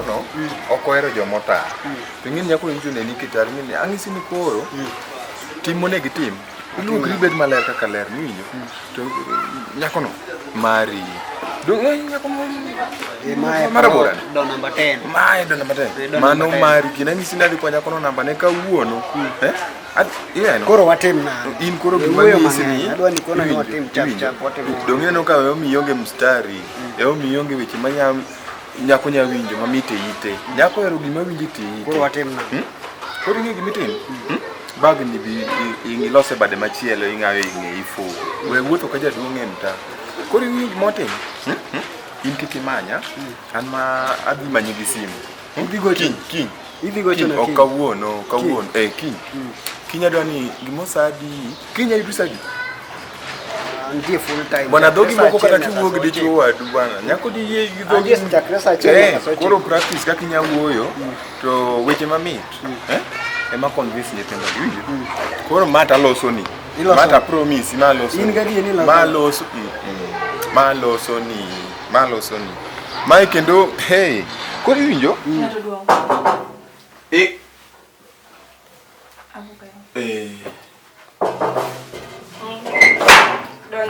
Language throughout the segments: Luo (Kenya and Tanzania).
nyakono ok ohero joma otar. To ing'e ni nyakono nyiso neni kitar ing'e ni ang'isi ni koro tim monego itim. Iluokri ibed maler kaka ler miwinjo. To nyakono mari. Dong' eh, nyako Eh, mae marabora ni. Do namba 10. Mae do namba 10. Eh, do Mano namba 10. mari gina ang'isi ni adhi kwa nyakono namba ne kawuono. Eh? Ineno? Koro watim nang'o? In koro gima Wuoyo nyisi mang'eny. ni Adwa ni kona ni iwinjo, watim chap iwinjo. chap watim. Donge ineno ka omi ionge mstari, e omi ionge weche ma nya nyako nya winjo ma mit e ite. Nyako ohero gima winjo e ite. Koro watim nang'o? Hmm? Koro ing'e gima itim? Hmm? Bag ni bi ilose bade machielo ing'ayo ing'e ifo. We wuotho ka jaduong' e mtaa. Koro ing'e gima watim? Hmm? Hmm? In kik imanya, an ma adhi manyi gi simu. Idhi gocho. Kiny, kiny. Idhi gocho na Ok kiny. kawuono, kawuono. Eh, kiny. Kiny adwa ni gimo sa adi? Kiny ayudo sa adi? Nitie full time. Bwana dhogi Chakre saa moko kata achiel nyaka kiwuok saa dichuo wadu bwana. Nyako diyie gi dhogi. Antie chakre saa achiel Eh, nyaka saa ochiko. koro practice kaka inya wuoyo to weche mamit. Eh? Ema convince nyithindo gi winjo. Koro ma to aloso ni. Iloso. Ma to promise ma aloso. In gadier ni iloso? Ma aloso. Ma aloso ni. Ma aloso ni. Mae kendo hey. Koro iwinjo? Ng'ato duong'. Eh, Abuka. eh. Donj.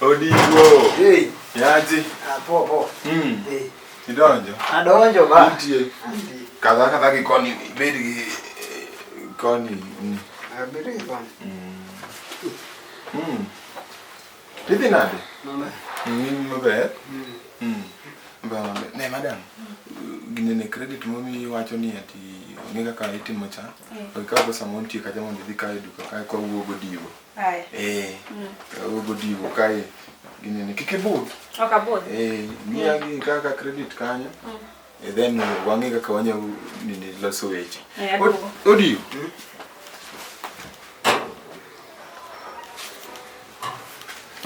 Odiwo. Hey, Yaji. ah, poa poa. Hey. Idonjo. Adonjo ba. Nitie. Antie. Kadha kadha gi koni ibed gi koni. Abedo gi koni. Idhi nade? Maber. Maber. Maber maber. Ne madam. Ginene credit momi iwacho ni ati onge kaka itimo cha. Ok ikaw pesa montie kacha mondo idhi kae duka kae kwa wuo godiwo. Aya. Eh. Wuo godiwo kae ginene kik ibudh. Ok abudh. Eh, miya gi kaka credit kanyo. Eh, then wang'e kaka wanyalo nini loso weche. Eh, aduogo. Odiyo.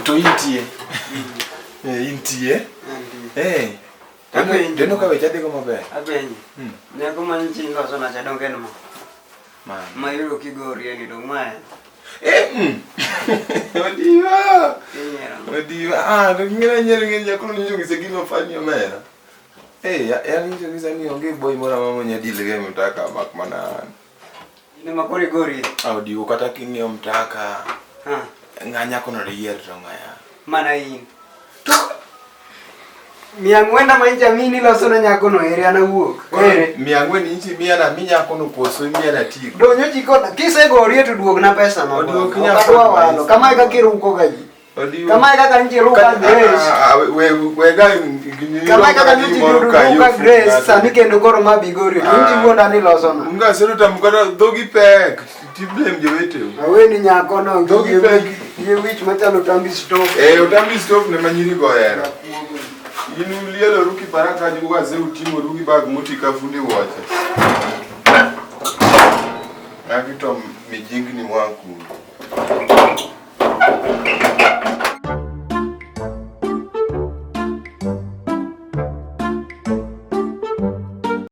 To intie. Eh, intie. Antie. Eh. Apenjo. Deno ka weche adhigo maber. Apenjo. Nyako ma nyichi iloso na cha donge en ma. Mano. Ma yudo kigorie ni dong' ma en. Eh, Odiwa. Inyiero. Odiwa. Ah, to ng'e nyiero ng'e nyako nyiso ng'ise gima fani omera. Eh, ya nyiso ng'isa ni onge boy moro amora monya deal gi mtaka mak mana an. In ema koro igorie. Ah, odiwo kata king'iyo mtaka. Ha. Ng'a nyako no diyier to ng'a ya. Mana in. To mia ang'wenda ma nyicha mini loso ne nyakono ere an awuok. Ere. Mia ang'wen inchi mia na mi nyako no koso mia na tigo. Donyo ji koda kisegorie to duogna pesa no. Oduok Ok nyako adwa walo. maisa. Kamae kaka iruko ga ji. Odiwo. Kamae kaka nyicha iruka Grace. Wega Kamae kaka nyicha iruka Grace sani kendo koro ma bigorie. To nyicha iwuonda ni losona. Unga sero tam kata dhogi pek. Ti blame joweteu. Aweni nyakono gi Dhogi yie pek. wich- yie wich machalo tambi stove. Eh, otambi stove ne ma nyiri go ohero. In ulieloru kipara kanyo wazee uting'oru gi bag moti ka fundi wuoche. Magi to mijingni moa kuro.